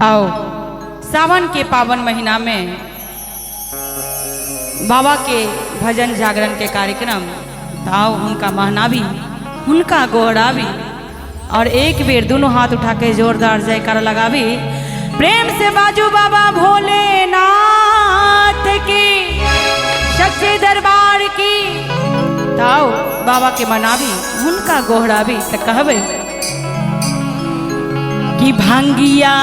आओ सावन के पावन महीना में बाबा के भजन जागरण के कार्यक्रम, तो आओ उनका महनावी, हुनका गोहरावी और एक बेर दोनों हाथ उठा के जोरदार जयकारा लगावी। प्रेम से बाजू बाबा भोलेनाथ की, सच्चे दरबार की। तो आओ बाबा के मनावी, हुनका गोहरावी। तो कहबे कि भांगिया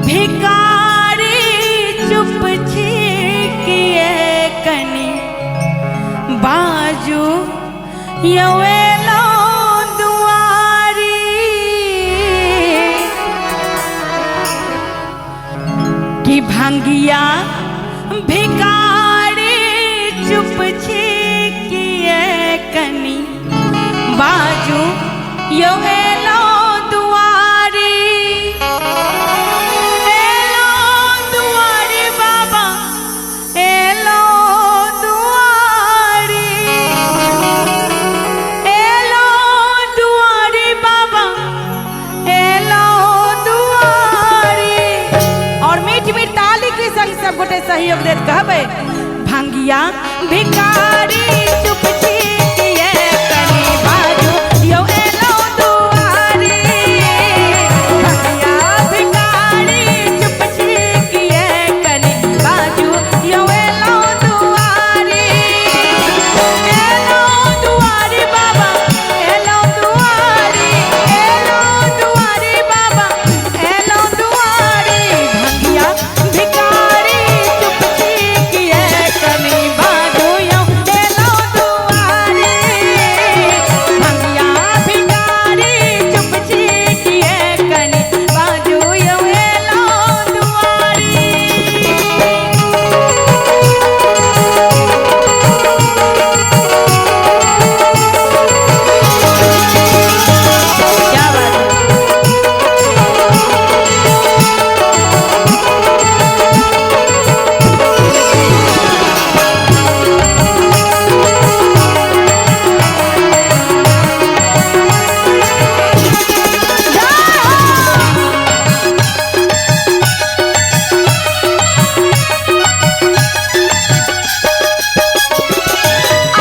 भिखारी चुप छिकिए कनी बाजू यवेलो दुआरी, कि भांगिया भिखारी चुप छिकिए कनी बाजू यवेलो दुआरी, एलो दुआरी बाबा एलो दुआरी, एलो दुआरी बाबा एलो दुआरी। और मीठ मीठ ताली के संग सब गोटे सहयोग देत कहबे भांगिया भिखारी चुप छिकिए कनी बाजू यो एलो दुआरी, भांगिया भिखारी चुप छिकिए कनी बाजू यो एलो दुआरी, एलो दुआरी बाबा एलो दुआरी, एलो दुआरी बाबा एलो दुआरी, भांगिया भिखारी चुप छिकिए कनी बाजू यो एलो दुआरी, भांगिया भिखारी चुप छिकिए कनी बाजू यो एलो दुआरी। क्या बात है।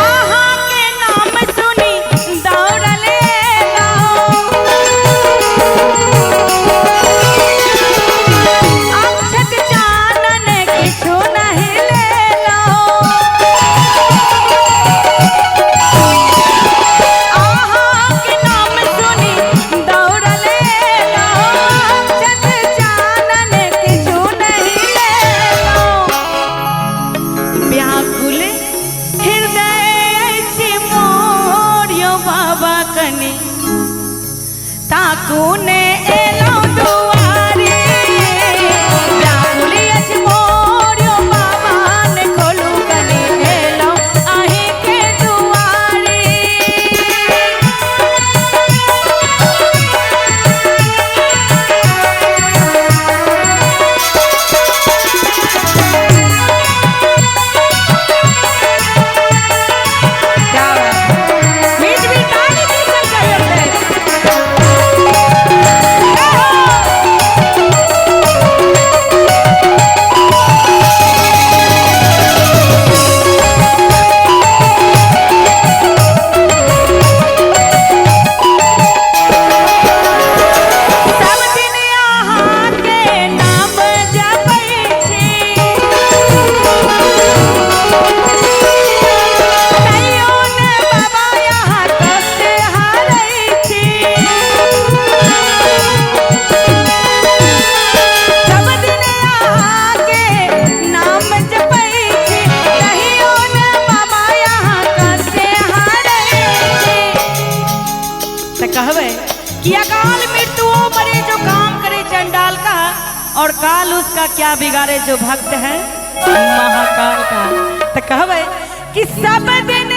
आहा के नाम सुनी दौड़ले अक्षत चानन किछु नहीं लेलो, आहा के नाम सुनी दौड़ले अक्षत चानन किछु नहीं लेलो, व्याकुल हृदय अछि मोर यो बाबा कनी ताकू ने एलो दुआरी, व्याकुल अछि मोर यो बाबा ने खोलू कनी एलो अहीं के दुआरी। क्या बात है। मीठ मीठ ताली के संग सहयोग दें। सब दिन अहाँ के नाम जपै छी, तैयो ने बाबा अहाँ कष्ट हारै छी, सब दिन अहाँ के नाम जपै छी, तैयो ने बाबा अहाँ कष्ट हारै छी। तो कहबे कि अकाल मृत्यु मरे जो काम करे चंडाल का, और काल उसका क्या बिगाड़े जो भक्त है महाकाल का। तो कहबे कि सब दिन